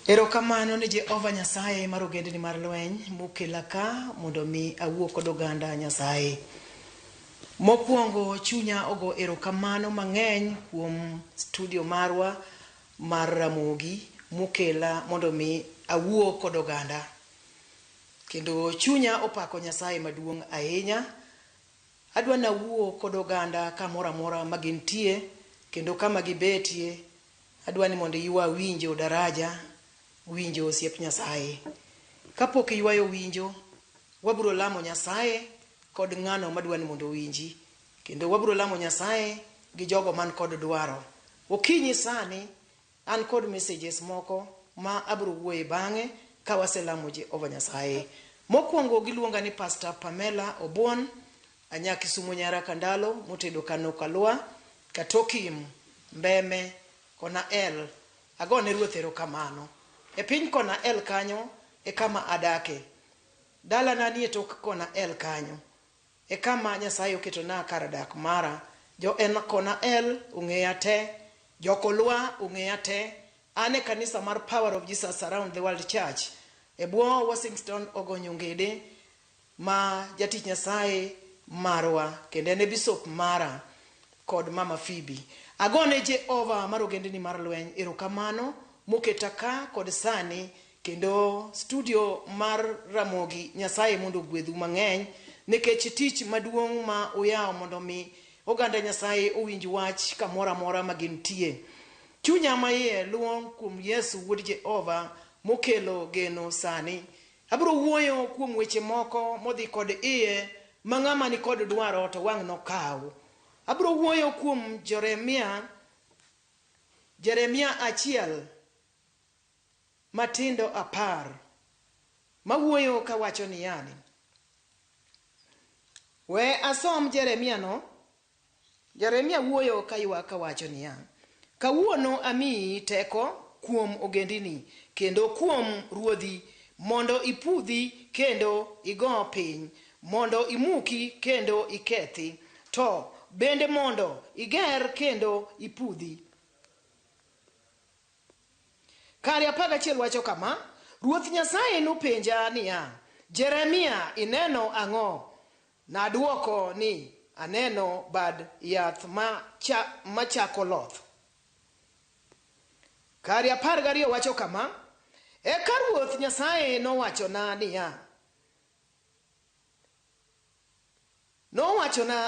Erokamano ne Jehova Nyasaye mar ogendni mar lweny mokela ka mondo mi awuo kod oganda Nyasaye. Mokwongo chunya ogo erokamano mang'eny kuom studio marwa mar Ramogi mokela mondo mi awuo kod oganda. Kendo chunya opako Nyasaye maduong' ahinya. Adwa nawuo kod oganda kamoro amora ma gintie kendo kama gibetie. Adwa ni mondo iywa winjo daraja, winjo osiep Nyasaye. Kapok iywayo winjo, wabiro lamo Nyasaye kod ng'ano madwa ni mondo owinji. Kendo wabiro lamo Nyasaye gi jogo man kod dwaro. Okinyi sani, an kod messages moko ma abiro wuoye bang'e ka waselamo Jehova Nyasaye. Mokwongo giluonga ni Pastor Pamela Obuon, anya Kisumo Nyara Kandalo, motedo Kano Kalwa, Katokim, Mbeme, Kona El. Agone Ruoth erokamano. E piny Kona El kanyo e kama adake. Dalana nie tok Kona El kanyo. E kama Nyasaye oketona kar dak mara. Jo en Kona El ong'eya te. Jo Kolwa ong'eya te. An e kanisa mar Power of Jesus Around the World Church. E bwo Washington Ogonyo Ngede ma jatich Nyasaye marwa kendo en e bishop mara kod Mama Phoebe. Agone Jehova mar ogendni mar lweny erokamano moketa ka kod sani kendo studio mar Ramogi Nyasaye mondo ogwedhu mang'eny nikech tich maduong' ma uyawo mondo mi oganda Nyasaye owinj wach kamoro amora ma gintie. Chunya maiye luong kuom Yesu wuod Jehova mokelo geno sani. Abiro wuoyo kuom weche moko modhi kod iye ma ng'ama ni kod dwaro to wang' nokaw. Abiro wuoyo kuom Jeremia, Jeremia achiel matindo 10 mawuoyo kawacho niya ni we asom Jeremia no. Jeremia wuoyo kaywak kawacho niya, kawuono amiyi teko kuom ogendini kendo kuom ruodhi mondo ipudhi kendo igo piny, mondo imuki kendo ikethi, to bende mondo iger kendo ipudhi. Kare 11 wacho kama, Ruoth Nyasaye nopenja niya, Jeremia, ineno ang'o? Nadwoko ni, aneno bad yath machako loth. Kare 12 wacho kama, eka Ruoth Nyasaye nowachona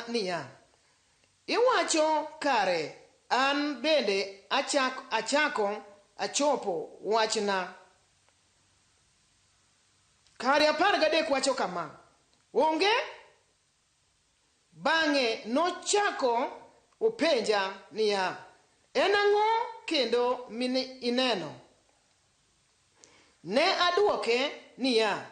niya, iwacho kare an bende achako achopo wachna. Kare 13 wacho kama, onge. Bang'e nochako openja niya, en ang'o kendo mine ineno? Ne adwoke niya,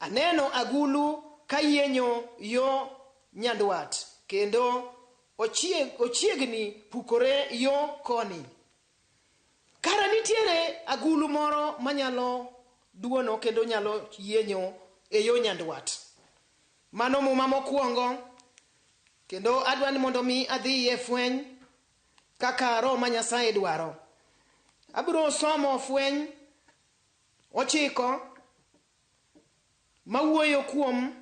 aneno agulu kayienyo yo nyandwat kendo ochiegni pukore yo koni. Kara nitiere agulu moro manyalo duono kendo nyalo yienyo e yo nyandwat. Mano muma mokwongo, kendo adwa ni mondo mi adhi e fweny kaka Roho ma Nyasaye dwaro. Abiro somo fweny 9 mawuoyo kuom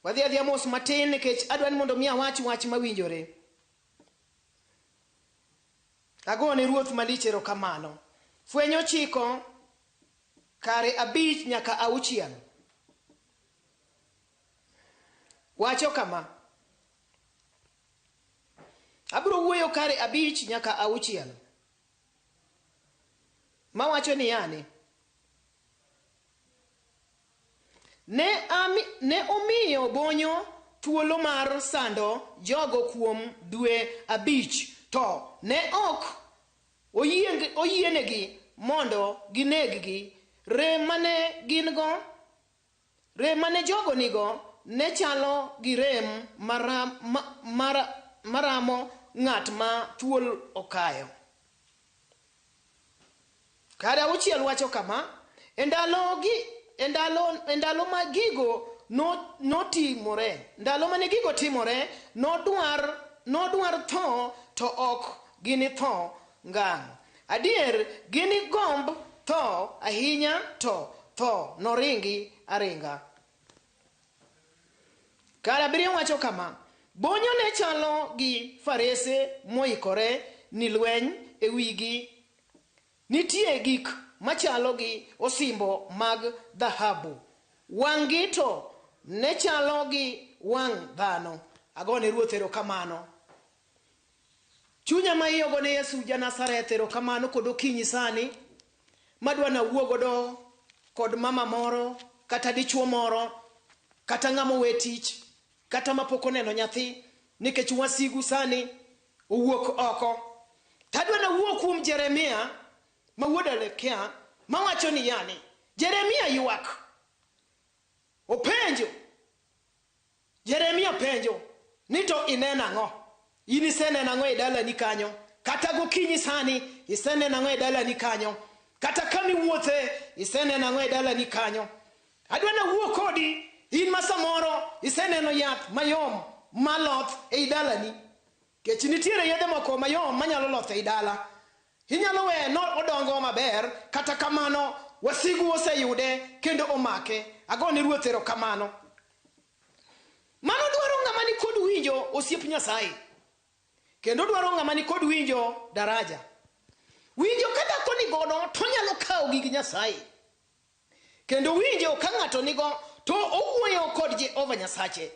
wadhi adhiya mos matin nikech adwa ni mondo mi awach wach mawinjore. Agone Ruoth malich erokamano. Fweny 9 kare 5 nyaka 6 wacho kama. Abiro wuoyo kare 5 nyaka 6 mawacho niya ni ne omiyo bonyo thuolo mar sando jogo kuom dwe 5, to ne ok oyienegi mondo gineggi. Rem mane gin go, rem mane jogo nigo ne chalo gi rem maramo ng'at ma thuol okayo. Kare 6 wacho kama, e ndalo ma gigo notimore, ndalo mane gigo timore, nodwar tho to ok ginitho ngang'. Adier ginigomb tho ahinya to tho noringi aringa. Kar abiriyo wacho kama, bonyo ne chalo gi farese moikore ni lweny e wigi. Nitie gik machalo gi osimbo mag dhahabu. Wang'gi to ne chalo gi wang' dhano. Agone Ruoth erokamano. Chunya ma iye ogone Yesu ja Nazareth erokamano kod okinyi sani madwa nawuo godo kod mama moro kata dichuo moro kata ng'ama owe tich kata mapok oneno nyathi nikech wasigu sani owuok oko. Tadwa nawuo kuom Jeremia ma wuod Alekia mawacho ni yani Jeremia ywak. Openjo. Jeremia penjo ni to ineno ang'o? In iseneno ang'o e dalani kanyo? Kata gokinyi sani iseneno ang'o e dalani kanyo? Kata kamiwuothe iseneno ang'o e dalani kanyo? Adwa nawuo kodi in ma samoro iseneno yath mayom maloth ei dalani. Kech nitiere yedhe moko mayom manyalo loth ei dala. Inyalo weye no odongo maber, kata kamano wasigu oseyude kendo omake. Agone Ruoth erokamano. Mano dwaro ng'ama nikod winjo osiep Nyasaye. Kendo dwaro ng'ama nikod winjo daraja. Winjo ka dhako nigodo to onyalo kawo gig Nyasaye. Kendo winjo ka ng'ato nigo to owuoyo kod Jehova Nyasache.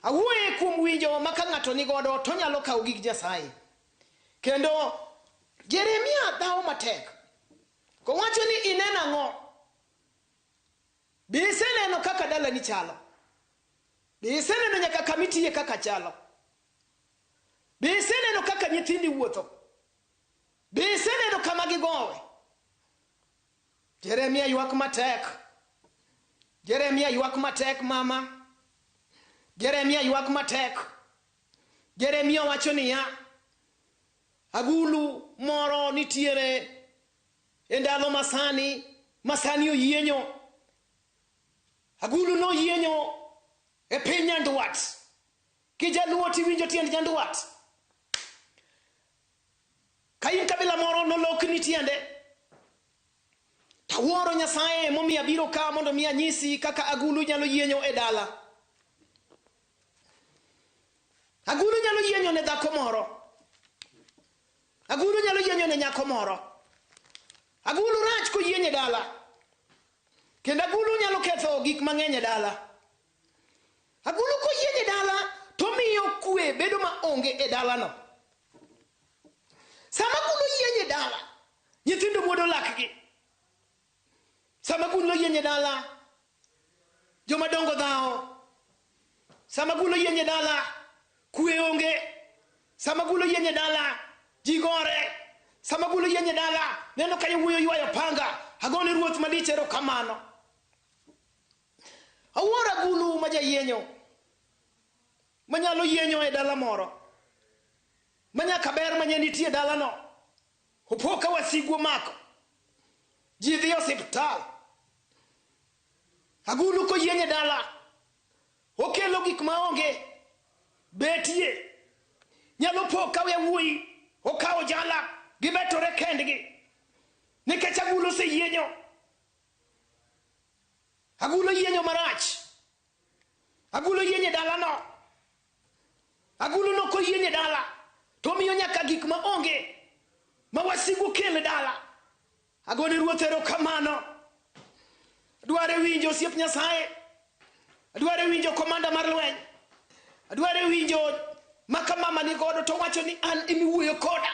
Awuoye kuom winjo ma ka ng'ato nigodo to onyalo kawo gig Nyasaye. Kendo Jeremia dhawo matek. Kowacho ni ineno ang'o? Be iseneno kaka dalani chalo? Be iseneno nyaka kama itiye kaka chalo? Be iseneno kaka nyithindi wuotho? Be iseneno kama gigowe? Jeremia ywak matek. Jeremia ywak matek mama. Jeremia ywak matek. Jeremia wacho niya, agulu moro nitiere e ndalo masani, masani oyienyo. Agulu noyienyo e piny Nyandwat. Kijaluo tiwinjo tiend Nyandwat. Ka in kabila moro nolokni tiende. Tawuoro Nyasaye momiyo abiro ka mondo mi anyisi kaka agulu nyalo yienyo e dala. Agulu nyalo yienyo ne dhako moro. Agulu nyalo yienyo ne nyako moro. Agulu rach koyienyo e dala. Kendo agulu nyalo ketho gik mang'eny e dala. Agulu koyienyo e dala to miyo kwe bedo maonge e dalano. Sama agulu yienyo e dala, nyithindo muodo lakgi. Sama agulu yienyo e dala, joma dongo dhawo. Sama agulu yienyo e dala, kwe onge. Sama agulu yienyo e dala, ji gore. Sama agulu yienyo e dala, neno ka yawuoyi ywayo panga. Agone Ruoth malich erokamano. Awuoro agulu ma jayienyo, manyalo yienyo e dala moro, manyaka ber manye nitie e dalano. Opo ka wasigu omako. Ji dhi osiptal. Agulu koyienyo e dala, okelo gik maonge betie. Nyalo po ka yawuoyi okawo jala gibetore kendgi nikech agulu oseyienyo. Agulu yienyo marach. Agulu yienyo e dalano. Agulu no koyienyo e dala to miyo nyaka gik ma onge ma wasigu kel e dala. Agone Ruoth erokamano. Adwaro winjo osiep Nyasaye. Adwaro winjo komanda mar lweny. Adwaro winjo maka mama ni godo to wacho ni an emiwuoyo koda.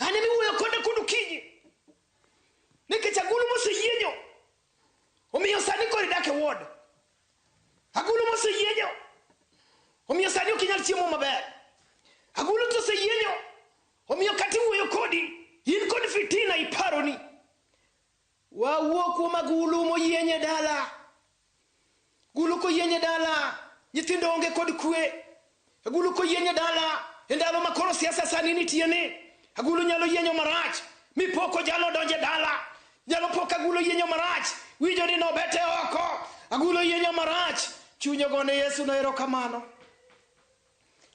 An emiwuoyo koda kod okinyi. Nikech agulu moseyienyo omiyo sani koro idak e ward. Agulu moseyienyo omiyo sani ok inyal chiemo maber. Agulu to oseyienyo omiyo kata iwuoyo kodi in kod fitina iparoni. Wawuo kuom agulu moyienyo e dala. Agulu koyienyo e dala, nyithindo onge kod kwe. Agulu koyienyo e dala, e ndalo ma koro siasa sani nitie ni, agulu nyalo yienyo marach, mipoko jalo donjo e dala. Nyalo po ka agulu yienyo marach, winjo ni nobete oko. Agulu yienyo marach, chuny ogone Yesu no erokamano.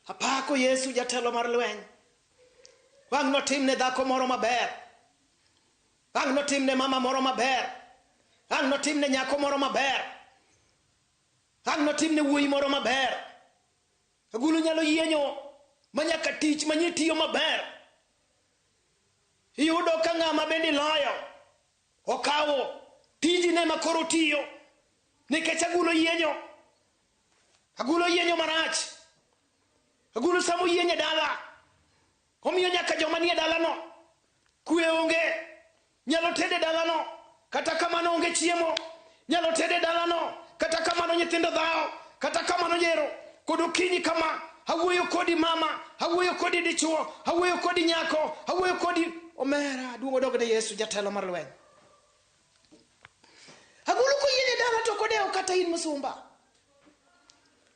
Apako Yesu jatelo mar lweny. Ang' notimne dhako moro maber. Ang' notimne mama moro maber. Ang' notimne nyako moro maber. Ang' notimne wuoyi moro maber. Agulu nyalo yienyo manyaka tich manye tiyo maber. Iyudo ka ng'ama bende iloyo okawo tijine ma koro tiyo nikech agulu yienyo. Agulu yienyo marach. Agulu sama oyienyo e dala, omiyo nyaka joma nie dalano kwe onge. Nyalo tedo e dalano, kata kamano onge chiemo. Nyalo tedo e dalano, kata kamano nyithindo dhawo, kata kamano nyero. Kod okinyi kama, awuoyo kodi mama, awuoyo kodi dichuo, awuoyo kodi nyako, awuoyo kodi omera. Duong' odog ne Yesu jatelo mar lweny. Agulu koyienyo e dala to ok odewo kata in musumba.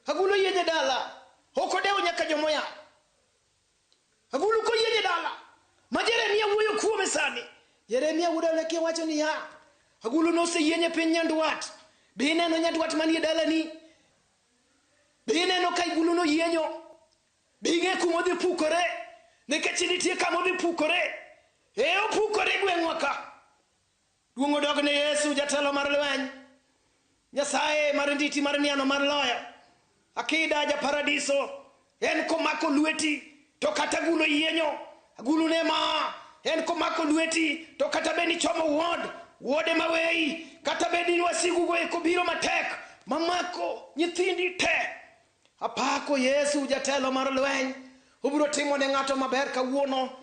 Agulu yienyo e dala, ok odewo nyaka jomoya. Agulu koyienyo e dala, ma Jeremia wuoyo kuome sani. Jeremia wuod Alekia wacho niya, agulu noseyienyo e piny Nyandwat. Be ineno Nyandwat manie dalani? Be ineno ka agulu noyienyo? Be ing'e kuma odhi pukore? Nikech nitie kama odhi pukore. E opukore gweng'wa ka. Duong' odog ne Yesu jatelo mar lweny. Nyasaye mar nditi mar niano mar loyo. Akida ja paradiso. En komako lweti to kata agulu yienyo. Agulu ne ma. En komako lweti to kata bed ni chomo wuod. Wuode maweyi. Kata bed ni wasigu go eko biro matek. Mamako nyithindi te. Apako Yesu jatelo mar lweny. Obiro timo ne ng'ato maber kawuono.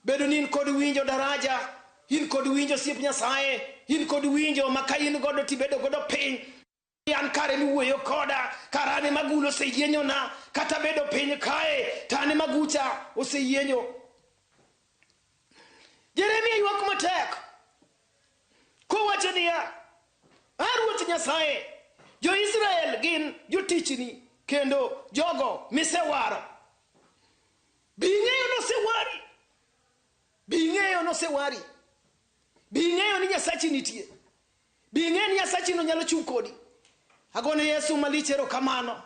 Bedo ni in kod winjo daraja, in kod winjo osiep Nyasaye, in kod winjo ma ka in godo tibedo godo piny. An kare miwuoyo koda, kara an ema agulu oseyienyona, kata bedo piny kae, to an ema agucha oseyienyo. Jeremia ywak matek kowacho niya, A Ruoth Nyasaye, jo-Israel gin jotichni kendo jogo misewaro. Be ing'eyo nosewari? Be ing'eyo nosewari? Be ing'eyo ni Nyasachi nitie? Be ing'eyo ni Nyasachi no nyalo chung' kodi? Agone Yesu malich erokamano.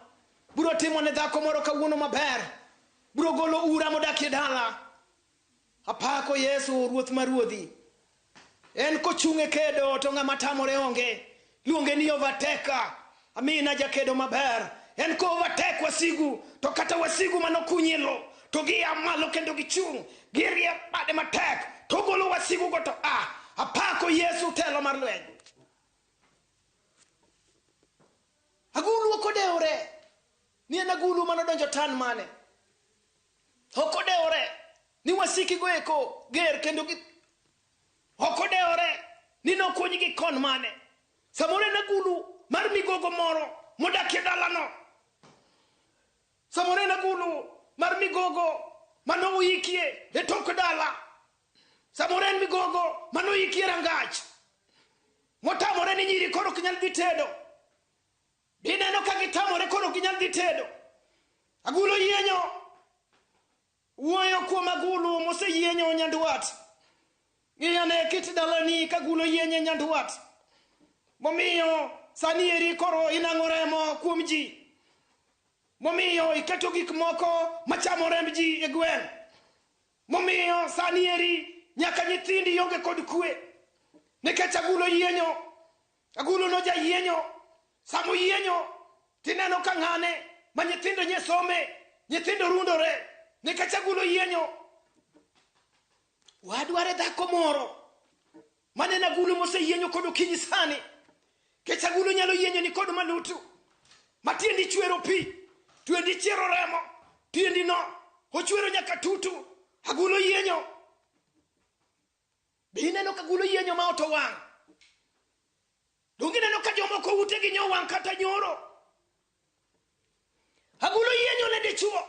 Biro timo ne dhako moro kawuono maber. Biro golo ura modakie dala. Apako Yesu Ruoth ma ruodhi. En kochung' e kedo to ng'ama tamore onge. Luonge ni overtaker. Amina jakedo maber. En ko overtake wasigu to kata wasigu manokuny lo to gia malo kendo gichung'. Girie bade matek to golo wasigu go to a. Apako Yesu telo mar lweny. Agulu ok odewore. Ni en agulu manodonjo tan mane. Ok odewore ni wasiki go eko ger kendo gi ok odewore ni nokunygi kon mane. Samoro en agulu mar migogo moro modakie dalano. Samoro en agulu mar migogo manoikie e tok dala. Samoro en migogo manoikie rangach. Motamore ni nyiri koro ok nyal dhi tedo. Ineno ka gitamore koro ok ginyal dhi tedo. Agulu yienyo. Wuoyo kuom agulu moseyienyo Nyandwat. Ng'i ane kit dalani ka agulu yienyo Nyandwat. Momiyo sani eri koro inang'o remo kuom ji. Momiyo iketo gik moko machamo remb ji e gweng'. Momiyo sani eri nyaka nyithindi onge kod kwe. Nikech agulu yienyo. Agulu no jayienyo. Sama oyienyo, tineno ka ng'ane ma nyithindo nye some, nyithindo rundore, nikech agulu yienyo. Wadware dhako moro maneno agulu moseyienyo kod okinyi sani. Kech agulu nyalo yienyo ni kod malutu. Matiendi chwero pi, tiendi chiero remo, tiendi no ochwero nyaka tutu. Agulu yienyo. Be ineno ka agulu yienyo ma ot owang'? Donge ineno ka jomoko utegi nyo wang' kata nyoro? Agulu yienyo ne dichuo.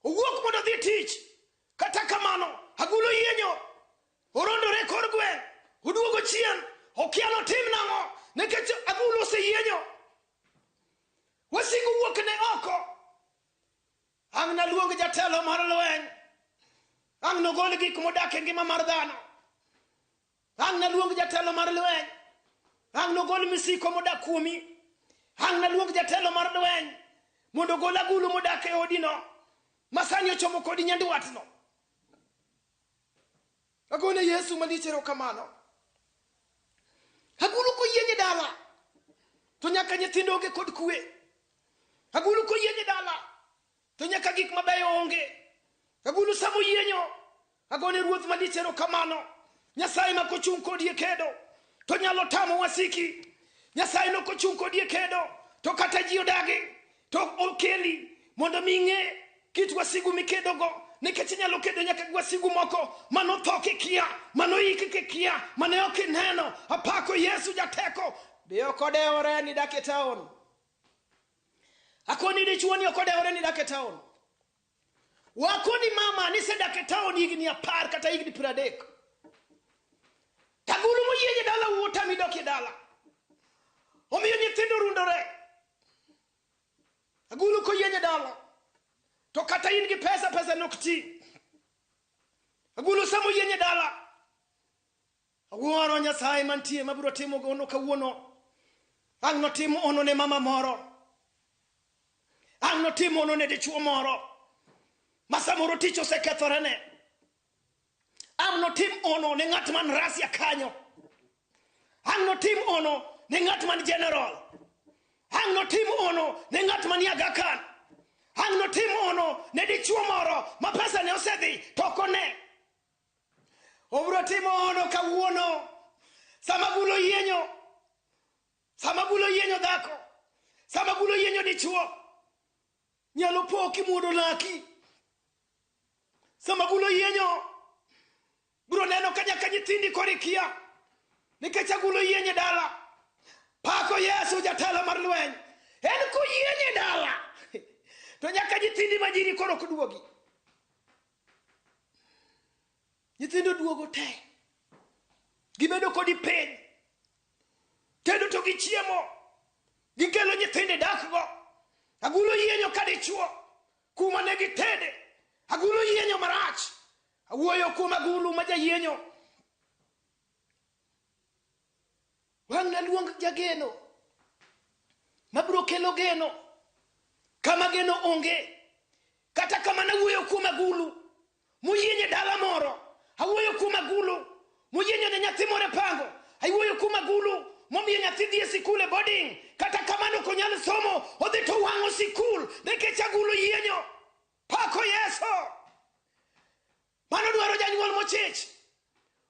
Owuok mondo odhi tich. Kata kamano, agulu yienyo. Orondore kor gweng'. Oduogo chien. Okia notim nang'o nikech agulu oseyienyo. Wasigu wuok ne oko. Ang' naluong jatelo mar lweny. Ang' nogol gik modak e ngima mar dhano. Ang' naluong jatelo mar lweny. Ang' nogol misiko modak kuomi. Ang' naluong jatelo mar lweny mondo ogol agulu modak e odino masani ochomo kodi nyandwatno. Agone Yesu malich erokamano. Agulu koyienye dala to nyaka nyithindo onge kod kwe. Agulu koyienye dala to nyaka gik mabeyo onge. Agulu samo yienyo agone ruoth malich erokamano. Nyasaye ma kochung' kodi e kedo to nyalo tamo wasiki. Nyasaye no kochung' kodi e kedo to kata ji odagi to okeli mondo mi ing'e kit wasigu mikedogo nikech inyalo kedo nyaka gi wasigu moko manotho kikia manoiki kikia mane ok ineno. Apako Yesu jateko. Be ok odewore ni dak e taon. Akoni dichuo ni ok odewore ni dak e taon. Wakoni mama nisedak e taon higni 10 kata higni 30. Tagulu moyienye dala wuo tami dok e dala. Omiyo nyithindo rundore. Agulu koyienye dala. To kata in gi pesa, pesa nok ti. Agulu samo yienye dala. Awuoro Nyasaye mantie mabiro timo ono kawuono. Ang' notimo ono ne mama moro. Ang' notimo ono ne dichuo moro. Ma samoro tich osekethorene. Ang' notim ono ne ng'at man Russia kanyo. Ang' notim ono ne ng'at man general. Ang' notim ono ne ng'at man Aga Khan. Ang' notim ono ne dichuo moro ma pesa ne osedhi to ok one. Obiro timo ono kawuono. Sama gulo yienyo. Sama gulo yienyo dhako. Sama gulo yienyo dichuo. Nyalo po kimuodo laki. Sama gulo yienyo. Biro neno ka nyaka nyithindi koro ikia. Nikech agulo yienye dala. Pako Yesu jatelo mar lweny. En koyienye dala. To nyaka nyithindi majiri koro ok duogi. Nyithindo duogo te. Gibedo kodi piny. Tedo to gichiemo. Gikelo nyithindo dakgo. Agulo yienyo ka dichuo. Kuma ne gitede. Agulo yienyo marach. Awuoyo kuom agulu ma jayienyo. Wang' naluong jageno. Mabiro kelo geno. Kama geno onge. Kata kama nawuoyo kuom agulu. Moyienye dala moro. Awuoyo kuom agulu. Moyienyo ne nyathi moro e pango. Awuoyo kuom agulu. Momiyo nyathi dhi e sikul e boarding. Kata kamano ok onyal somo. Odhi to wang'o sikul. Nikech agulu yienyo. Pako Yesu. Mano dwaro janyuol mochich.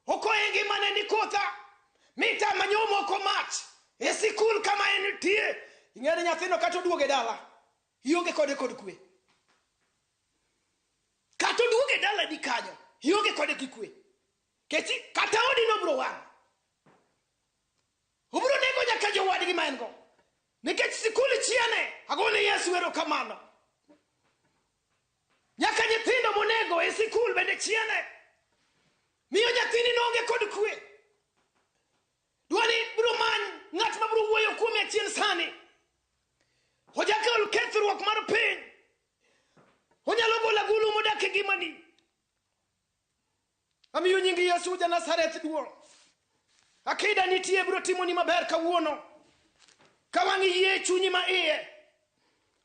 Okoye ngimane ni kotha. Mita manyomo oko mach. E sikul kama entie. Ing'e ni nyathino kata oduogo e dala. Ionge kode kod kwe. Kata oduogo e dala di kanyo. Ionge kode gi kwe. Kechi kata odi no biro wang'. Obiro nego nyaka jowadgi ma en go. Nikech sikul chiene. Agone Yesu erokamano. Nyaka nyithindo monego e sikul bende chiene. Miyo nyathini noonge kod kwe. Dwani biro many ng'at ma biro wuoyo kuome achien sani. Ojakel kethruok mar piny. Onyalo golo agulu modak e ngimani. Amiyo nying Yesu ja Nazareth duong'. Akida nitie biro timoni maber kawuono. Ka wang' iyie chunyi ma iye.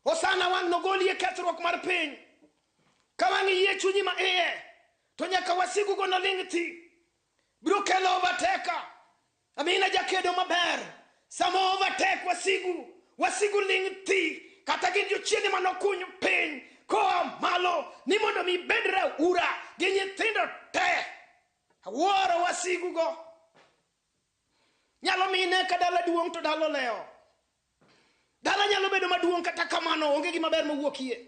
Osana wang' nogolie kethruok mar piny. Ka wang' iyie chunyi ma iye. To nyaka wasigu go noling' thi. Biro kelo overtaker. Amina jakedo maber. Sama overtake wasigu. Wasigu ling' thi. Kata gin jochiende manokuny piny. Koa malo ni mondo mi bed raura gi nyithindo te. Awuoro wasigu go. Nyalo mine ka dala duong' to dala olewo. Dala nyalo bedo maduong' kata kamano onge gima ber mowuokie.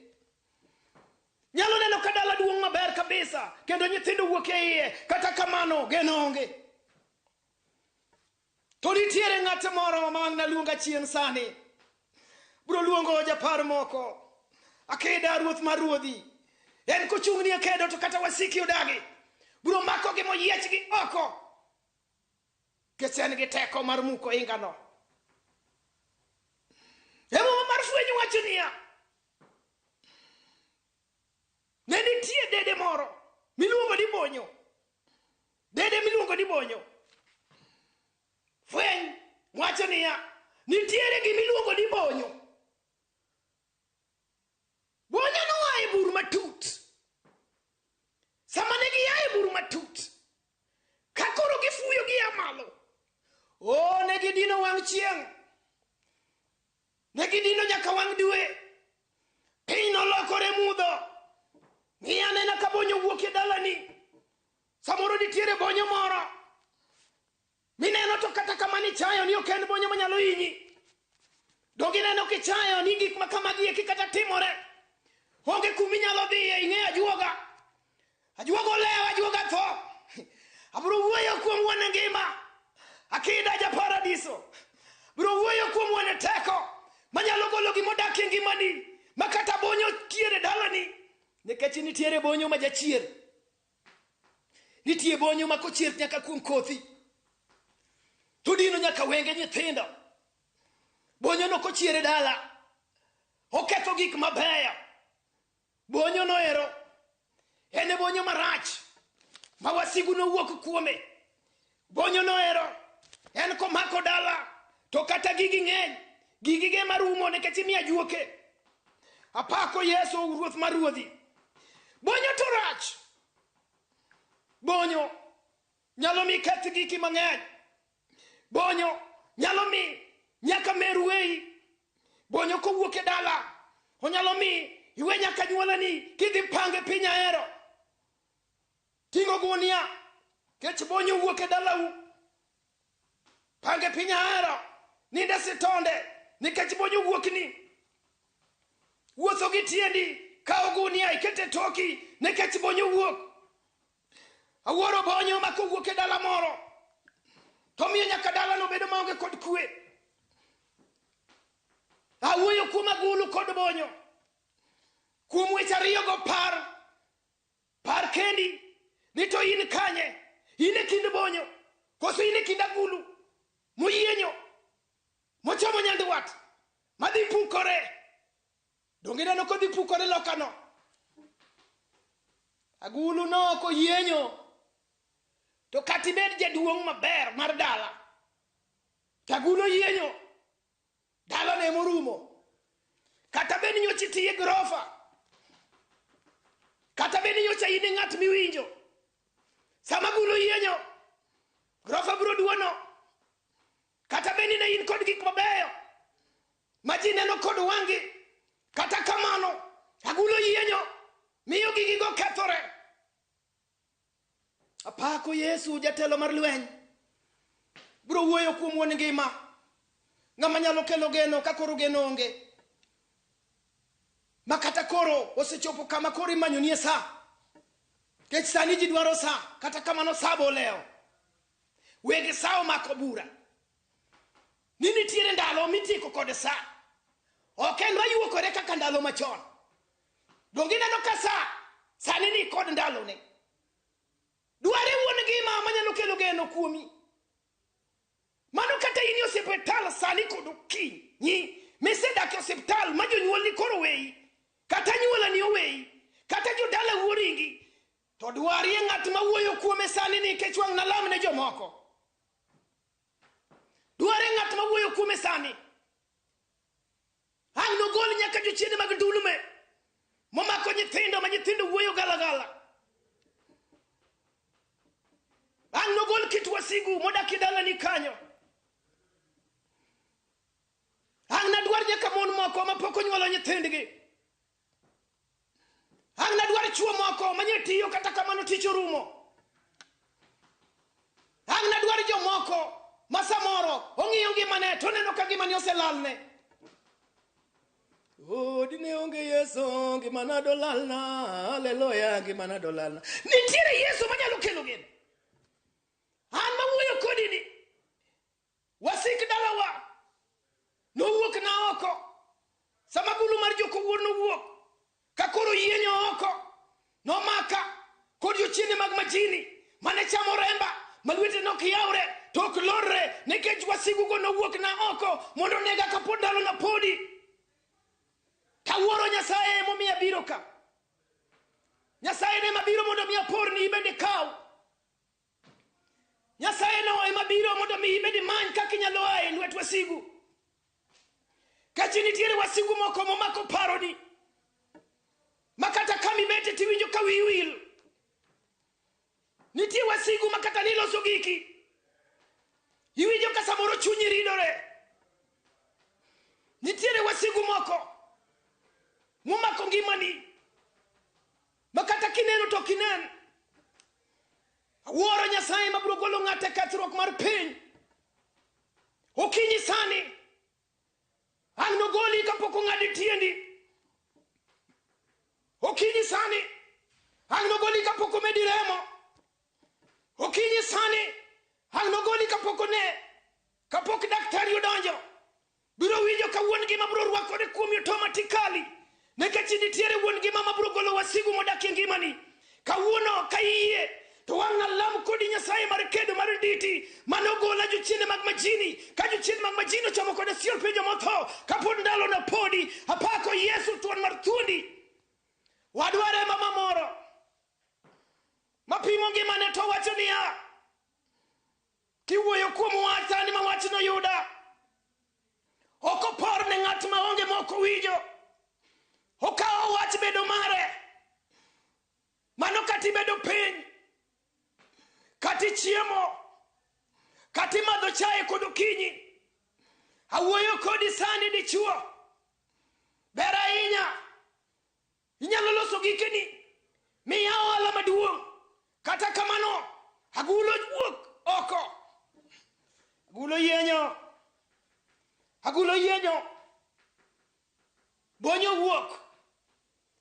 Nyalo neno ka dala duong' maber kabisa kendo nyithindo wuok e iye kata kamano geno onge. To nitiere ng'at moro ma ang' naluonga chien sani. Biro luongo japar moko. Akeda ruoth mar ruodhi. En kochung' ni e kedo to kata wasiki odagi. Biro makogi moyiechgi oko. Nikech en gi teko mar muko ingano. E muma mar fweny wacho niya. Ne nitie dede moro miluongo ni bonyo. Dede miluongo ni bonyo. Fweny wacho niya. Nitiere gima iluongo ni bonyo. Bonyo noa e bur matut. Sama ne gia e bur matut, nyaka wang' dwe. Piny nolokore mudho. Ng'i anena ka bonyo wuok e dalani. Samoro nitiere bonyo moro mineno to kata kama nichayo ni ok en bonyo manyalo hinyi. Donge ineno kichayo ni gik ma kamagi eki kata timore. Onge kuma inyalo dhiye, ing'eyo ajuoga. Ajuoga olewo, ajuoga tho. Abiro wuoyo kuom wuon ngima. Akida ja paradiso. Biro wuoyo kuom wuon teko manyalo golo gima odak e ngimani ma kata bonyo tiere dalani. Nikech nitiere bonyo ma jachier. Nitie bonyo ma kochier nyaka kuom kothi. To dino nyaka wenge nyithindo. Bonyo no kochier e dala, oketho gik mabeyo. Bonyo no ero en e bonyo marach ma wasigu nowuok kuome. Bonyo no ero en komako dala to kata gigi ng'eny, gigige marumo nikech imiyo ajuoke. Apako Yesu ruoth mar ruodhi. Bonyo to rach. Bonyo nyalo mi keth giki mang'eny. Bonyo nyalo mi nyaka mer weyi. Bonyo kowuok e dala, onyalo mi iwe nyaka anyuolani kidhi pange piny ahero. Ting'o gunia, kech bonyo wuok e dalau. Pange piny ahero, ninde sitonde, nikech bonyo wuokni. Wuotho gi tiendi, kaw gunia iket e toki, nikech bonyo wuok. Awuoro bonyo ma kowuok e dala moro, to miyo nyaka dalano bedo maonge kod kwe. Awuoyo kuom agulu kod bonyo. Kuom weche ariyogo par, par kendi ni to in kanye, in e kind bonyo, koso in e kind agulu moyienyo, mochomo nyandwat, madhi pukore. Donge ineno kodhi pukore lokano? Agulu no ok oyienyo, to kata ibed jaduong' maber mar dala, to agulu oyienyo, dalano emorumo. Kata bed ni nyocha itiyo e gorofa, kata bed ni nyocha in e ng'at miwinjo, sama agulu oyienyo, gorofa biro duono. Kata bed ni ne in kod gik mabeyo ma ji neno kod wang'gi, kata kamano agulu oyienyo, miyo gigigo kethore. Apako Yesu jatelo mar lweny. Biro wuoyo kuom wuon ngima, ng'ama nyalo kelo geno ka koro geno onge. Ma kata koro osechopo kama koro imanyonie sa. Nikech sani ji dwaro sa, kata kamano sa be olewo. Weg sa omako bura. Ni nitiere ndalo mitieko kod sa. Ok en rayuokore kaka ndalo machon. Donge ineno ka sa sani ni kod ndalone. Dware wuon ngima manyalo kelo geno kuomi. Mano kata in e osiptal sani kod okinyi misedak e osiptal ma jonyuolni koro weyi, kata anyuolani oweyi, kata jodalau oringi, to dwarie ng'at mawuoyo kuome sani nikech wang' nalam ne jomoko. Dwarie ng'at mawuoyo kuome sani. Ang' nogol nyaka jochiende mag ndulme momako nyithindo ma nyithindo wuoyo galagala. Ang' nogol kit wasigu modak e dalani kanyo. Ang' nadwar nyaka mon moko mapok onyuolo nyithindgi. Ang' nadwar chuo moko manye tiyo kata kamano tich orumo. Ang' nadwar jomoko ma samoro ong'iyo ngimane to oneno ka ngimane oselalne. Oh, dine onge Yesu, ngimana dolalna, haleluya, ngimana dolalna. Nitiere Yesu manyalo kelo geno. An mawuoyo kodi ni, wasik dalawa nowuok na oko. Sama gulu mar jokowuor nowuok, ka koro yienyo oko, nomaka kod jochiende mag majini mane chamo remba, ma lwete nok yawre to ok lorre, nikech wasigugo nowuok na oko mondo onega kapod ndalona podi. Kawuoro Nyasaye emomiyo abiro ka. Nyasaye ne mabiro mondo mi aporni ibende kaw. Nyasaye no ema biro mondo mi ibed imany kaka inyalo a e lwet wasigu. Kachi nitiere wasigu moko momako paroni, ma kata kama ibete tiwinjo ka wiyi wil. Nitie wasigu ma kata niloso giki, iwinjo ka samoro chunyi ridore. Nitiere wasigu moko momako ngimani ma kata kineno to ok inen. Awuoro Nyasaye mabiro golo ng'ato e kethruok mar piny. Okinyi sani ang' nogoli kapok ong'adi tiendi. Okinyi sani ang' nogoli kapok omedi remo. Okinyi sani ang' nogoli kapok one kapok daktari odonjo. Biro winjo ka wuon ngima biro rwakore kuomi automatically. Nikech nitiere wuon ngima ma biro golo wasigu modak e ngimani. Kawuono ka iyie to wang' alam kodi Nyasaye mar kedo mar nditi mane ogola jochiende mag majini ka jochiende mag majini ochomo koda siol piny jomotho kapod ndalona podi apako Yesu thuon mar thuondi. Wadware mama moro mapimo ngimane to wacho niya kiwuoyo kuom wach sani ma wach noyuda ok opor ne ng'at maonge mok owinjo okawo wach bedo mare mano kata ibedo piny kata ichiemo kata imadho chae kod okinyi awuoyo kodi sani dichuo ber ahinya inyalo loso gikeni miya ohala maduong' kata kamano agulo wuok oko agulo yienyo agulo yienyo bonyo wuok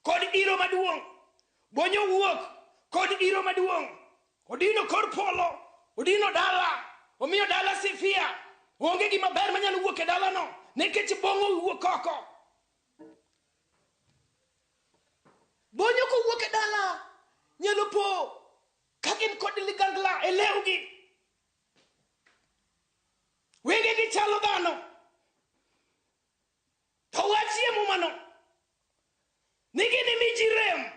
kod iro maduong' bonyo wuok kod iro maduong' odino kor polo odino dala omiyo dala sifia onge gima ber manyalo wuok e dalano nikech bong'o wuok oko bonyo kowuok e dala nyalo po ka gin kod ligangla e lewgi wengegi chalo dhano to wachie mumano ni ginimi ji rem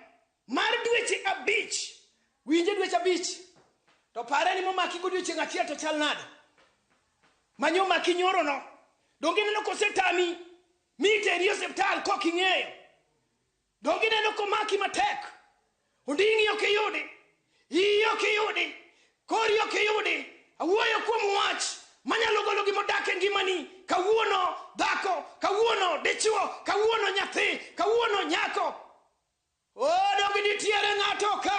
mar dweche abich winje dweche abich to pare ni momaki godiochieng' achiel to chal nade manyo maki nyorono donge ineno kosetami miteri e osiptal kok ing'eyo donge ineno komaki matek onding'i ok iyudi iyi ok iyudi kori ok iyudi awuoyo kuom wach manyalo golo gimodak e ngimani kawuono dhako kawuono dichuo kawuono nyathi kawuono nyako o donge nitiere ng'ato ka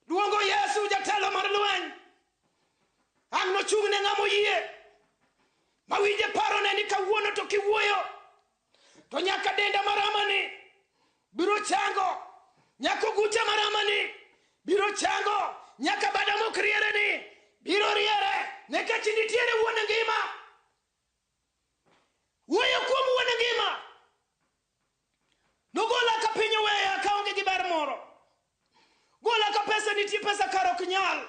luongo Yesu jatelo mar lweny ang' nochung' ne ng'ama oyie mawinje parone ni kawuono to kiwuoyo to nyaka denda maramani biro chango nyaka ogucha maramani biro chango nyaka bada mok riere ni biro riere nikech nitiere wuon ngima wuoyo kuom wuon ngima nogola ka piny oweya kaonge gi ber moro gola ka pesa nitie pesa kar ok nyal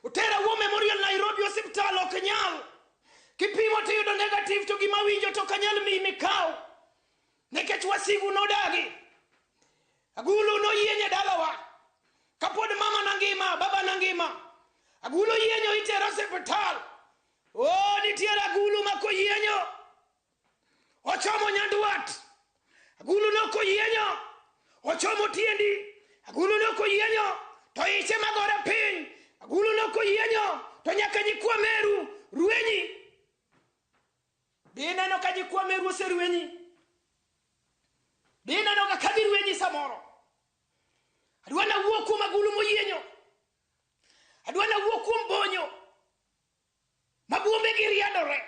otera wuo Memorial Nairobi osiptal ok nyal kipimo tiyudo negative to gima winjo to ok anyal miyi mikaw nikech wasigu nodagi agulu noyienye dalawa kapod mama nangima baba nangima agulu yienyo itero osiptal o nitiere agulu ma koyienyo ochomo nyandwat agulu nokoyienyo ochomo tiendi agulu nokoyienyo to iche magore piny agulu nokoyienyo to nyaka nyikwa meru rwenyi Be ineno ka nyikwa meru oserwenyi be ineno ga ka girwenyi samoro adwa nawuo kuom agulu moyienyo adwa nawuo kuom bonyo ma buombegi riadore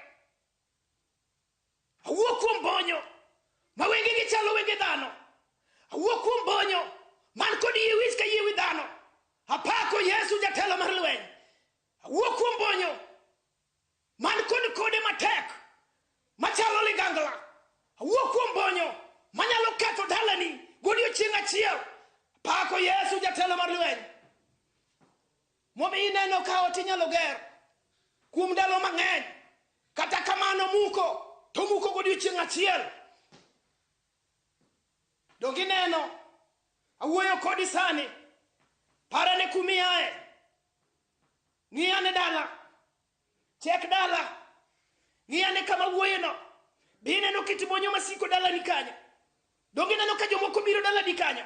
awuo kuom bonyo ma wengegi chalo wenge dhano awuo kuom bonyo man kod yie wich ka yie wi dhano apako Yesu jatelo mar lweny awuo kuom bonyo man kod kode matek machalo ligangla awuo kuom bonyo manyalo ketho dalani godiochieng' achiel apako Yesu jatelo mar lweny momiyo ineno ka ot inyalo ger kuom ndalo mang'eny kata kamano muko to muko godiochieng' achiel donge ineno awuoyo kodi sani parane kumiaye ng'iyane dala chek dala ng'iyane kama wuoyeno be ineno kit bonyo masiko dalani kanyo donge ineno ka jomoko biro dalani kanyo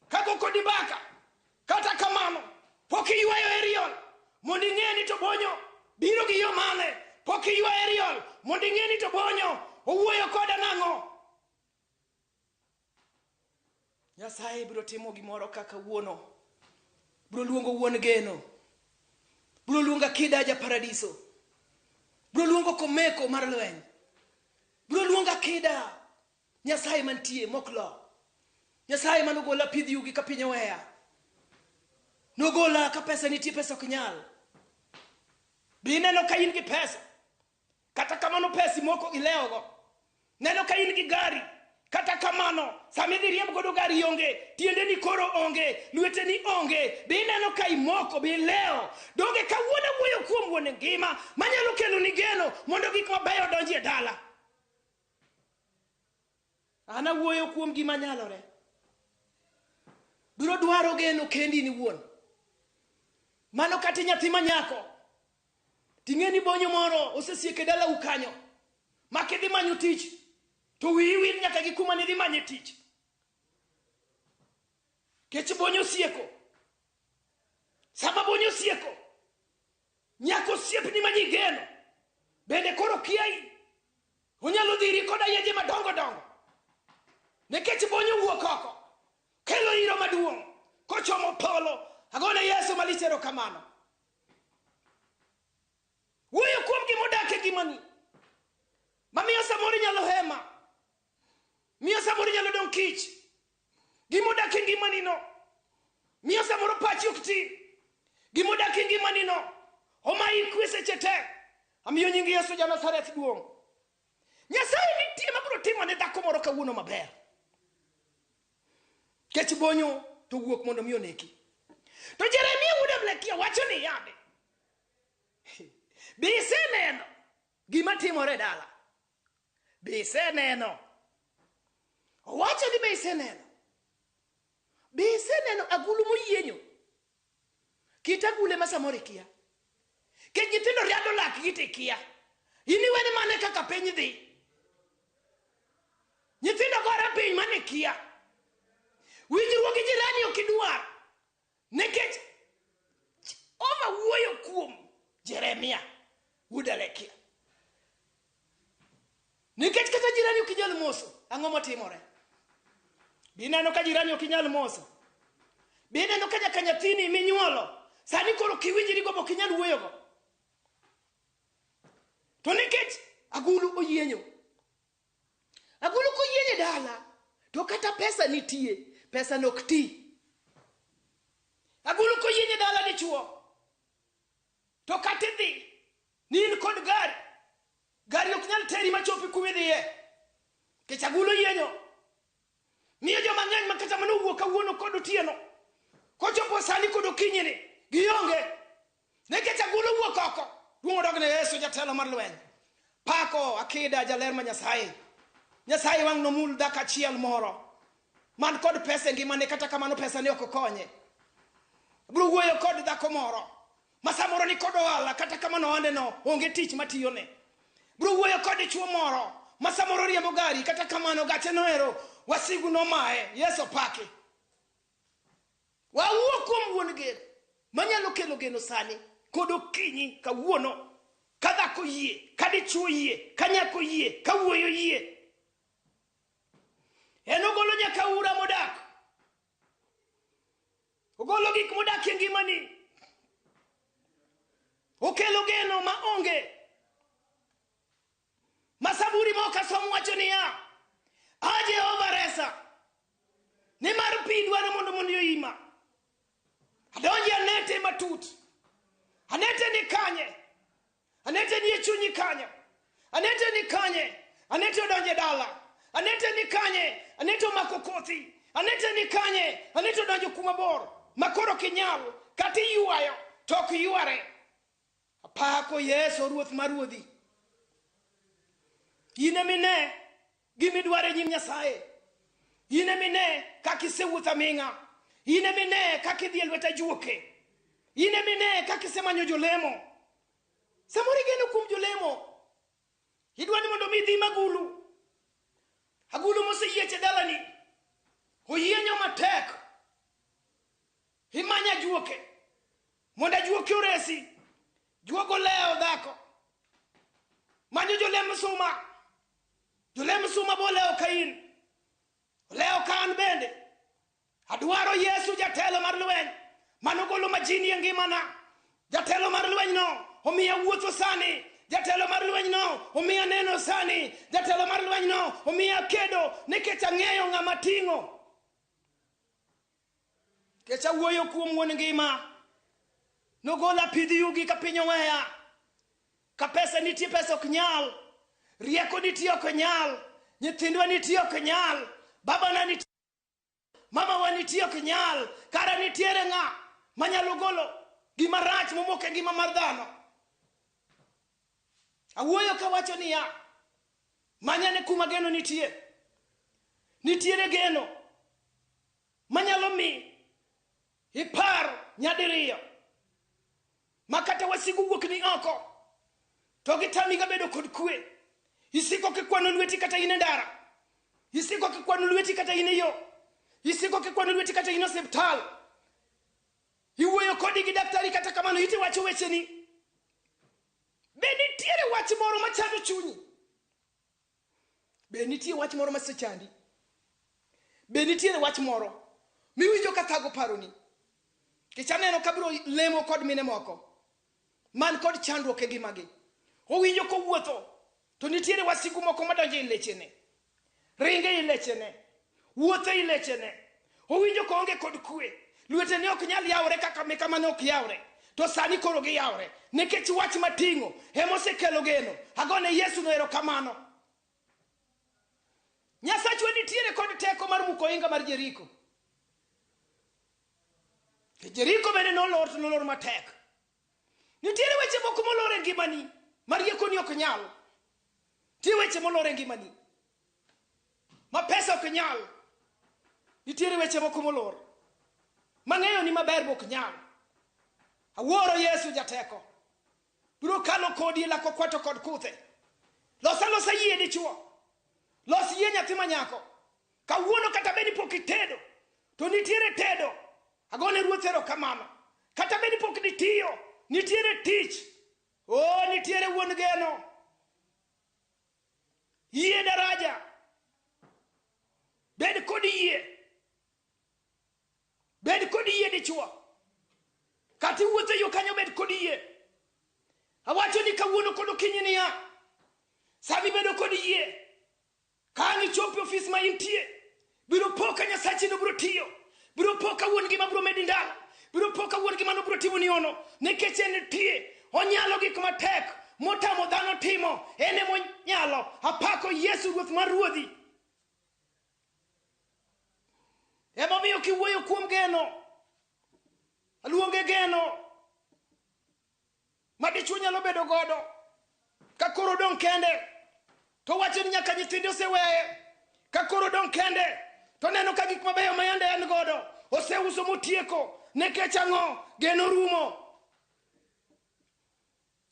kago kodi mbaka kata kamano pok iywayo eriol mondo ing'e ni to bonyo biro gi yo mane Pok iywa aerial mondo ing'e ni to bonyo owuoyo koda nang'o. Nyasaye biro timo gimoro kaka wuono. Biro luongo wuon geno. Biro luongo akida ja paradiso. Biro luongo komeko mar lweny. Biro luongo akida Nyasaye mantie mok lo. Nyasaye manogola pidh yugi ka piny oweya. Nogola ka pesa nitie, pesa ok nyal. Be ineno ka in gi pesa? Kata kamano pesi moko ilewogo. Neno ka in gi gari. Kata kamano, sama idhi riemb godo gari onge, tiendeni koro onge, lweteni onge. Be ineno ka imoko, be ilewo? Donge kawuono wuoyo kuom wuon ngima manyalo keloni geno mondo gik mabeyo odonji e dala. An awuoyo kuom gima nyalore. Biro dwaro geno kendi in iwuon. Mano kata nyathi ma nyako. Ting'e ni bonyo moro osesieko e dalau kanyo. Ma kidhi manyo tich, to wiyi wil nyaka gi kuma nidhi manye tich. Kech bonyo osieko. Sama bonyo osieko, nyaka osiepni ma ji geno bende koro kiayi. Onyalo dhiri koda yeje madongo dongo. Nikech bonyo wuok oko, kelo iro maduong' kochomo polo. Agone Yesu malich erokamano. Wuoyo kuom gima odak e ngimani mamiyo samoro inyalo hema, miyo samoro inyalo dong' kich. Gima odak e ngimani no miyo samoro pachi ok ti. Gima odak e ngimani no omayi kwe seche te. Amiyo nying Yesu ja Nazareth duong'. Nyasaye nitie mabiro timo ne dhako moro kawuono maber. Kech bonyo to wuok mondo mi oneki. To Jeremia wuod Amlekia wacho ni yade. Be iseneno gima timore e dala? Be iseneno? Owacho ni be iseneno? Be iseneno agulu moyienyo? Kit agule ma samoro ikia. Kech nyithindo riado lakgi to ikia. In iwene mane kaka piny dhi. Nyithindo gore piny mane ikia. Winjruok gi jirani ok idwar. Nikech Jehova wuoyo kuom Jeremia wuod Alekia. Nikech kata jirani ok inyal moso, ang'o motimore? Be ineno ka jirani ok inyal moso? Be ineno ka nyaka nyathini minyuolo sani koro kiwinjri go ok inyal wuoyogo? To nikech agulu oyienyo. Agulu koyienyo e dala to kata pesa nitie, pesa no ok ti. Agulu koyienyo e dala dichuo to kata idhi ni in kod gari, gari ok nyal teri machopi kuma idhiye nikech agulu oyienyo. Miyo joma ng'eny ma kata mana owuok kawuono kod otieno kochopo sani kod okinyi ni gionge nikech agulu owuok oko. Duong' odog ne Yesu jatelo mar lweny. Pako akida jaler ma Nyasaye. Nyasaye wang' nomul dhako achiel moro man kod pesa e ngimane, kata kamano pesa ne ok okonye. Abiro wuoyo kod dhako moro ma samoro ni kod ohala, kata kamano ohande no onge tich matiyone. Biro wuoyo kod dichuo moro ma samoro riembo gari, kata kamano gache noero wasigu nomaye. Yesu paki. Wawuo kuom wuon geno manyalo kelo geno sani kod okinyi kawuono ka dhako yie, ka dichuo yie, ka nyako yie, ka wuoyo yie. En ogolo nyaka ura modak. Ogolo gik modak e ngimani. Okelo geno ma onge. Masaburi moko asom wacho niya, A Jehova resa, nimar pi dwaro mondo mondo oima. Adonji anete matut. Anete ni kanye? Anete ni e chunyi kanyo. Anete ni kanye? Anete odonjo e dala. Anete ni kanye? Anete omako kothi. Anete ni kanye? Anete odonjo kuma bor ma koro ok inyal kata iywayo to ok yware. Apako Yesu Ruoth mar ruodhi. In emine gima idwaro e nyim Nyasaye. In emine kaka isewuotho aming'a. In emine kaka idhi e lwet ajuoke. In emine kaka isemanyo jolemo. Samoro igeno kuom jolemo. Idwa ni mondo mi idhi magulu. Agulu moseyiech e dalani. Oyienyo matek. Imanyo ajuoke. Mondo ajuoke oresi. Juogo lewo dhako. Manyo jolem suma. Jolem suma bolewo ka in. Olewo ka an bende. Adwaro Yesu jatelo mar lweny. Mano golo majini e ngimana. Jatelo mar lweny no omiya wuotho sani. Jatelo mar lweny no omiya neno sani. Jatelo mar lweny no omiya kedo nikech ang'eyo ng'ama ting'o. Nikech awuoyo kuom wuon ngima. Nogola pidh yugi ka piny oweya. Ka pesa nitie pesa ok nyal. Rieko nitie ok nyal. Nyithindwa nitie ok nyal. Babana nitie mama wa nitie ok nyal. Kara nitiere ng'a manyalo golo gima rach momoko e ngima mar dhano. Awuoyo kawacho niya, manyane kuma geno nitie. Nitiere geno manyalo mi ipar nyadiriyo ma kata wasigu wuok ni oko to gitamiga bedo kod kwe. Isiko kikwano lweti kata in e ndara. Isiko kikwano lweti kata in e yo. Isiko kikwano lweti kata in e osiptal. Iwuoyo kodi gi daktari kata kamano iti wacho wecheni. Be nitiere wach moro machando chunyi? Be nitie wach moro masechandi? Be nitiere wach moro miwinjo ka thago paroni? Nikech aneno ka biro lemo kod mine moko man kod chandruok e ngimagi. Owinjo kowuotho to nitiere wasigu moko madonjo e lechene. Ringe e lechene. Wuotho e lechene. Owinjo koonge kod kwe. Lwetene ok nyal yawre kaka meka mane ok yawre. To sani koro giyawre. Nikech wach mating'o emosekelo geno. Agone Yesu no erokamano. Nyasachwa nitiere kod teko mar muko ohinga mar Jeriko. Jeriko bende nolor to nolor matek. Nitiere weche moko molor e ngimani ma riekoni ok nyal. Nitie weche molor e ngimani ma pesa ok nyal. Nitiere weche moko molor mang'eyo ni maber be ok nyal. Awuoro Yesu jateko. Biro kalo kodi e lak okwato kod kuthe. Los alosa yie dichuo. Los yie nyathi manyako. Kawuono kata bed ni pok itedo, to nitiere tedo. Agone Ruoth erokamano. Kata bed ni pok nitiyo, nitiere tich. Oh, nitiere wuon geno. Yie daraja. Bed kod yie. Bed kod yie dichuo. Kata iwuotho e yo kanyo bed kod yie. Awacho ni kawuono kod okinyi niya, sama ibedo kod yie, ka ang' ichopo e ofis ma intie, biro po ka Nyasachi no biro tiyo. Biro po ka wuon ngima biro medi ndalo. Biro po ka wuon ngima no biro timoni hono. Nikech en nitie, onyalo gik matek motamo dhano timo, en emonyalo. Apako Yesu Ruoth mar ruodhi. Emomiyo kiwuoyo kuom geno, aluonge geno ma dichuo nyalo bedo godo ka koro odong' kende to wacho ni nyaka nyithinde oseweye. Ka koro odong' kende to neno ka gik mabeyo ma yande en godo oseuso motieko. Nikech ang'o? Geno rumo.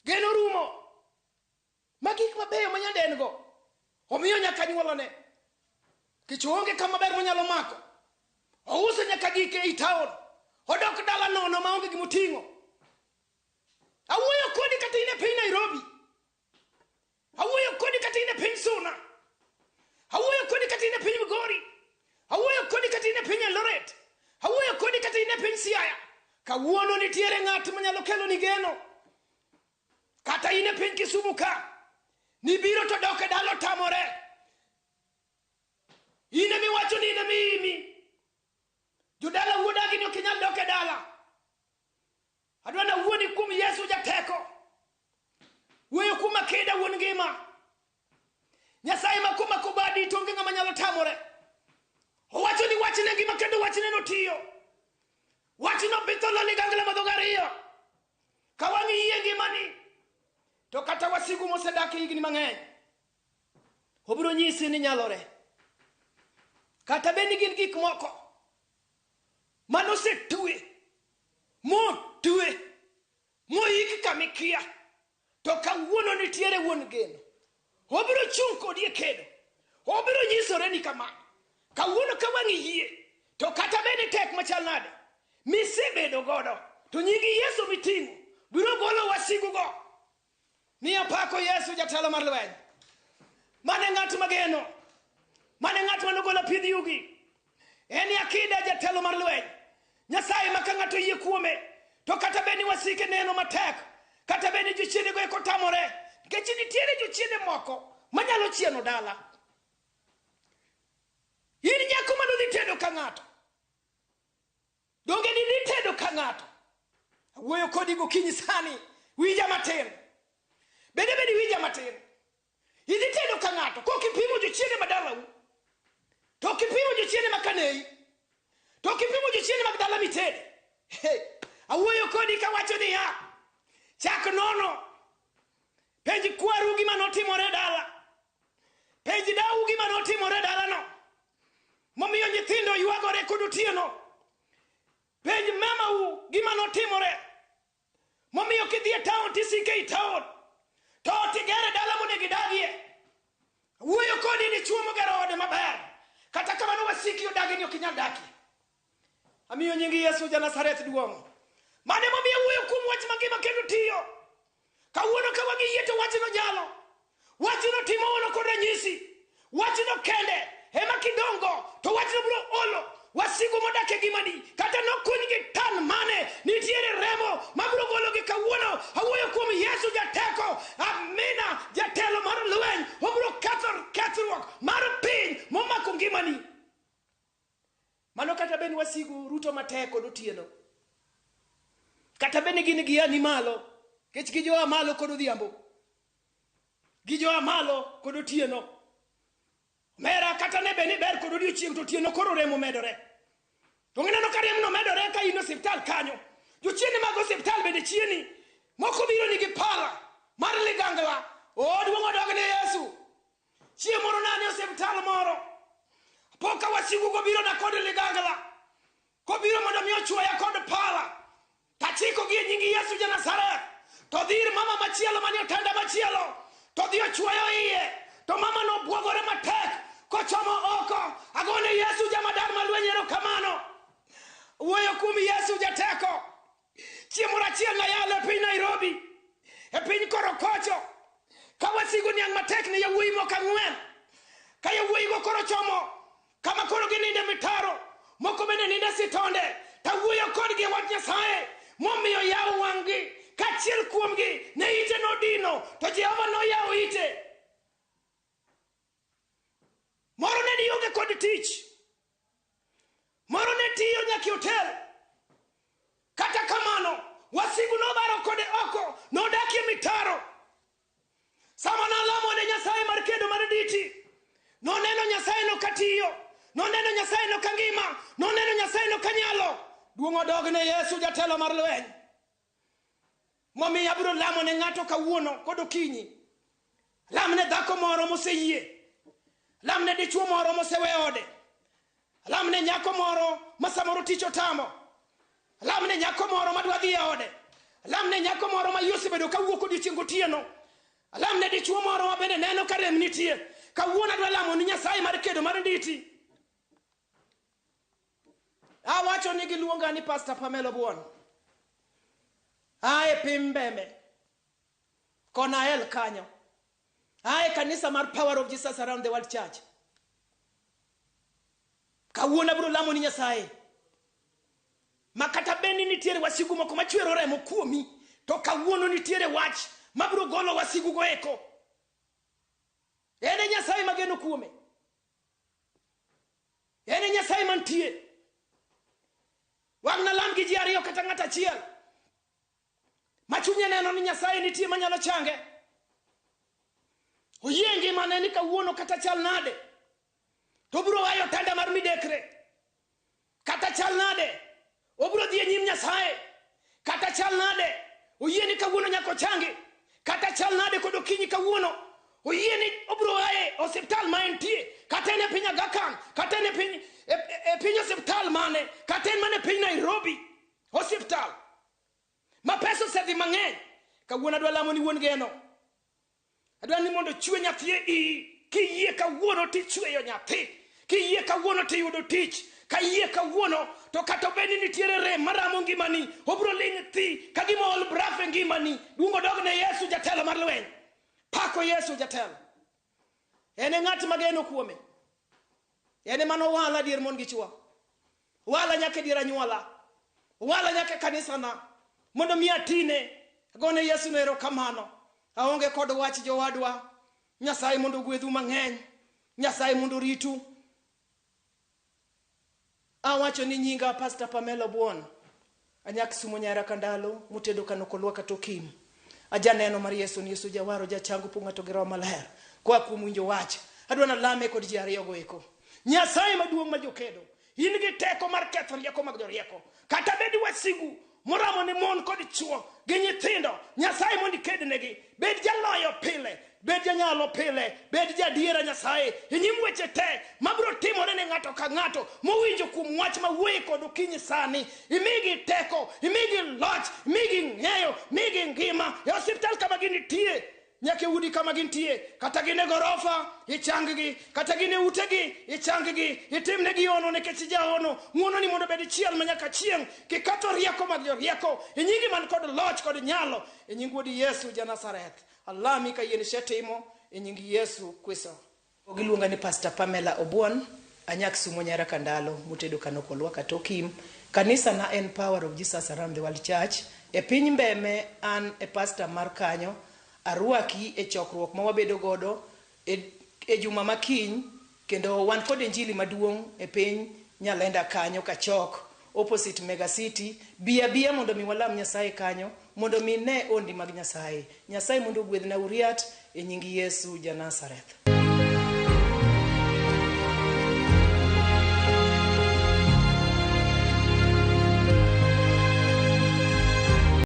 Geno rumo. Ma gik mabeyo ma yande en go omiyo nyaka nyuolone. Nikech oonge kama ber monyalo mako. Ouso nyaka gike ei taon. Odok dala nono maonge gimoting'o. Awuoyo kodi kata in e piny Nairobi. Awuoyo kodi kata in e piny Suna. Awuoyo kodi kata in e piny Migori. Awuoyo kodi kata in e piny Eldoret. Awuoyo kodi kata in e piny Siaya. Kawuono nitiere ng'at manyalo keloni geno. Kata in e piny Kisumu ka, nibiro to dok e dala otamore. In emiwacho ni in emiimi. Jodala wuodagi ni ok inyal dok e dala. Adwa nawuoni kuom Yesu jateko. Wuoyo kuom akeda wuon ngima. Nyasaye ma komako badi to onge ng'ama nyalo tamore. Owacho ni wachne ngima kendo wachne notiyo. Wachno bitho lo ligangla madhogo ariyo. Ka wang' iyie ngimani, to kata wasigu mosedak higni mang'eny, obiro nyisi ni nyalore. Kata bed ni gin gik moko manosetwe, motwe, moik kamikia, to kawuono nitiere wuon geno. Obiro chung' kodi e kedo. Obiro nyisore ni kama, kawuono ka wang' iyie, to kata bed ni tek machal nade, misebedo godo, to nying Yesu miting'o biro golo wasigugo. Mi apako Yesu jatelo mar lweny. Mane ng'at mageno. Mane ng'at manogola pidh yugi. En akida jatelo mar lweny. Nyasaye ma ka ng'ato oyie kuome, to kata bed ni wasike neno matek, kata bed ni jochiende go eko tamore, nikech nitiere jochiende moko manyalo chieno dala. In nyako manodhi tedo ka ng'ato. Donge nidhi tedo ka ng'ato? Awuoyo kodi gokinyi sani, winja matin. Bende bende winja matin. Idhi tedo ka ng'ato, kok ipimo jochiende ma dalau. To ok ipimo jochiende ma kanei. To ok ipimo jochiende mag dala mitede. Hey, awuoyo kodi kawacho niya, chak nono. Penj kwaru gima notimore dala. Penj dau gima notimore dalano. Momiyo nyithindo ywagore kod otieno. Penj mamau gima notimore. Momiyo kidhi e taon tisike e taon. To ot igere dala monego idagie. Wuoyo kodi dichuo mogero ode maber. Kata kamano wasiki odagi ni ok inyal dakie. Amiyo nying Yesu ja Nazareth duong'. Mane momiyo wuoyo kuom wach mangima kendo tiyo. Kawuono ka wang'iyie to wachno nyalo. Wachno timo hono kod ranyisi. Wachno kende ema kidongo to wachno biro olo wasigu modak e ngimani kata nokuny gi tan mane nitiere remo mabiro gologi kawuono. Awuoyo kuom Yesu jateko, amina, jatelo mar lweny. Obiro ketho kethruok mar piny momako ngimani. Mano kata bed ni wasigu ruto matek kod otieno, kata bed ni gin gia ni malo, nikech gijoa malo kod odhiambo, gijoa malo kod otieno. Mera kata ne bed ni ber kod odiochieng' to otieno koro remo medore. To ngineno ka remno medore ka in e osiptal kanyo. Jochiende mag osiptal bende chieni. Moko biro nigi pala mar ligangla. O duong' odog ne Yesu. Chieng' moro nane osiptal moro. Pok ka wasigu go biro na kod ligangla. Kobiro mondo mi ochwoya kod pala. Tachiko gi e nying Yesu ja Nazareth. To dhi ir mama machielo manie otanda machielo. To dhi ochwoyo iye. To mama nobwogore matek kochomo oko. Agone Yesu jamadar malweny erokamano. Wuoyo kuom Yesu jateko. Chieng' moro achiel nayalo e piny Nairobi, e piny Korokocho, ka wasigu niang' matek ne yawuoyi moko ang'wen. Ka yawuoyigo koro chomo kama koro gininde mitaro, moko bende ninde sitonde, tawuoyo kodgi e wach Nyasaye, momiyo yawo wang'gi. Kachiel kuomgi ne ite nodino, to Jehova noyawo ite. Moro ne nionge kod tich. Moro ne tiyo nyaka e hotel. Kata kamano, wasigu nobaro kode oko, nodakie mitaro. Sama nalamo ne Nyasaye mar kedo mar diti, noneno Nyasaye no katiyo, noneno Nyasaye no kangima, noneno Nyasaye no kanyalo. Duong' odog ne Yesu jatelo mar lweny. Momiyo abiro lamo ne ng'ato kawuono kod okinyi. Lam ne dhako moro moseyie. Lam ne dichuo moro mosewe ode. Lam ne nyako moro ma samoro tich otamo. Lam ne nyako moro madwa dhi e ode. Lam ne nyako moro ma iye osebedo kawuok odiochieng' gotieno. Lam ne dichuo moro ma bende neno ka rem nitie. Kawuono adwa lamo ni Nyasaye mar kedo mar nditi. Awacho ni giluonga ni Pastor Pamela Obuon. Ae piny Mbembe. Kona el kanyo. Ae kanisa mar Power of Jesus Around the World Church. Kawuono abiro lamo ni Nyasaye. Ma kata bed ni nitiere wasigu moko machwero remo kuomi, to kawuono nitiere wach mabiro golo wasigu go eko. En e Nyasaye mageno kuome. En e Nyasaye mantie. Wang' nalam gi ji ariyo kata ng'at achiel. Ma chunye neno ni Nyasaye nitie manyalo change. Oyie ngimane ni kawuono kata chal nade. To obiro weyo otanda mar midekre. Kata chal nade, obiro dhi e nyim Nyasaye. Kata chal nade, oyie ni kawuono nyaka ochangi. Kata chal nade kod okinyi kawuono, oyie ni obiro aye osiptal ma entie, kata en e piny Aga Khan, kata en e piny e piny osiptal mane, kata en mana e piny Nairobi osiptal ma pesa osedhi mang'eny. Kawuono adwa lamo ni wuon geno. Adwa ni mondo chwe nyathi e iyi. Kiyie kawuono tichweyo nyathi. Kiyie kawuono tiyudo tich. Ka iyie kawuono to kata obed ni nitiere rem maramo ngimani, obiro ling' thi ka gima ool braf e ngimani. Duong' odog ne Yesu jatelo mar lweny. Pako Yesu jatelo. En e ng'at mageno kuome. En ema nowala dier mon gi chwo. Wala nyaka e dier anyuola. Wala nyaka e kanisana. Mondo mi atine. Agone Yesu no erokamano. Aonge kod wach jowadwa. Nyasaye mondo ogwedhu mang'eny. Nyasaye mondo oritu. Awacho ni nyinga Pastor Pamela Obuon. Anyak Sumo Nyara Kandalo, mutedo kano kolwa kata okim. Ajaneno mar Yesu ni Yesu jawaro jachango pong' ng'ato gi Roho Maler. Koa kuom winjo wach. Adwa nalame kod ji ariyogo eko. Nyasaye maduong' ma jokedo. In gi teko mar ketho rieko mag jorieko. Kata bed wasigu moramo ne mon kod chwo gi nyithindo, Nyasaye mondo ikednegi. Bed jaloyo pile, bed janyalo pile, bed jadiera Nyasaye e nyim weche te mabiro timore ne ng'ato ka ng'ato mowinjo kuom wach ma wuoye kod okinyi sani. Imigi teko, imigi loch, imigi ng'eyo, imigi ngima e osiptal kama gintie nyaka e udi kama gintie, kata gin e gorofa ichang-gi, kata gin e utegi ichang-gi, itimnegi hono nikech ijahono. Ng'wononi mondo obed chiel ma nyaka chieng', kiketho rieko mag jorieko e nyingi man kod loch kod nyalo, e nying wuodi Yesu ja Nazareth. Alami ka yie ni isetimo e nying Yesu Kristo. Giluonga ni Pastor Pamela Obuon, anyak Sumo Nyara Kandalo, mutedo kano kolwa kata okim. Kanisa na en Power of Jesus Around the World Church. E piny Mbeme an e pastor mar kanyo. Arwaki e chokruok ma wabedo godo e juma makiny kendo wan kod injili maduong' e piny Nyalenda kanyo Kachok opposite Mega City. Bi abiya mondo mi walam Nyasaye kanyo mondo mi ne ondi mag Nyasaye. Nyasaye mondo ogwedhna uriat e nying Yesu ja Nazareth.